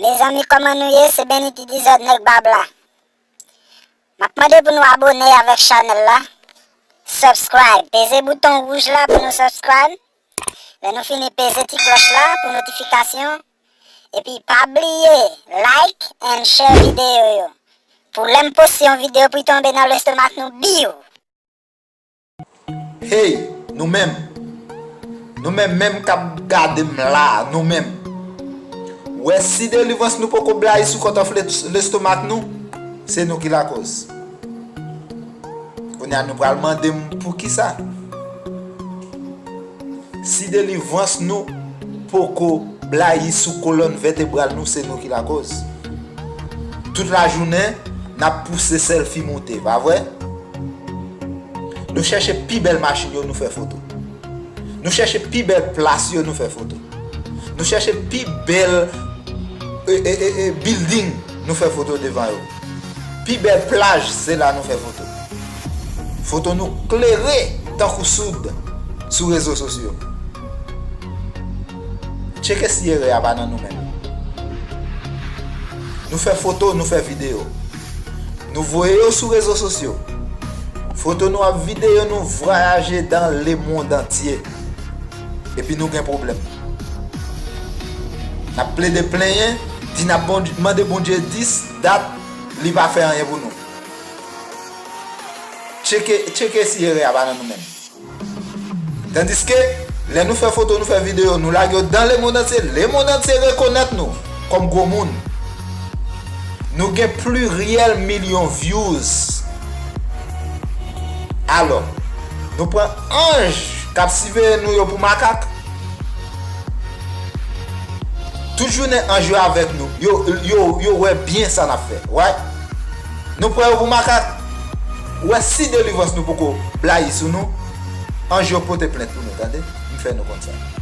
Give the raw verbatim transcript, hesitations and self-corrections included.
Mezanmi, kòman nou ye? Se Benny ki dizòd nèg bab la. M ap mande pou nou abòne avèk chanèl la. Subscribe. Peze bouton wouj la pou nou subscribe. Lè nou fini, peze ti klòch la pou notifikasyon. Epi pa bliye like and share videyo yo. Pou lè m poste yon videyo pou l tonbe nan lestomak nou, biw! Hey, nou menm. Nou menm menm k ap gade m la a, nou menm. W wè si delivrans nou poko blayi sou kòtòf lestomak nou, se nou ki lakòz. Kounye a nou pral mande m poukisa. Si delivrans nou poko blayi sou kolòn vètebral nou, se nou ki lakòz. Tout lajounen, n ap pouse sèlfi moute, pa vre? Nou chèche pi bèl machin yo, nou fè foto. Nou chèche pi bèl plas yo, nou fè foto. Nou chèche pi bèl e, e, e, e, building, nou fè foto devan yo. Pi bèl plaj, se la nou fè foto. Foto nou klere tankou soud sou rezo sosyo. Tcheke si erè a pa nan nou menm. Nou fè foto, nou fè videyo. Nou voye yo sou rezo sosyo. Foto nou ak videyo nou vwayaje dan lemonn antye. Epi nou gen pwoblèm. N ap plede plenyen, di n ap Bondye, mande Bondye dis dat, li pa fè anyen pou nou. Tcheke, tcheke si erè a pa nan nou menm. Tandiske, lè nou fè foto, nou fè videyo, nou lage yo dan lemonn antye, lemonn antye rekonèt nou kòm gwo moun. Nou gen pliryèl milyon views. Alò, nou pran anj k ap siveye nou yo pou makak. Tout jounen anj yo avèk nou. Yo, yo, yo wè byen sa n ap fè. Right? Nou pran yo pou makak. Ou wè si delivrans nou poko blayi sou nou, anj yo pote plent pou nou, tande? M fè nou konn sa.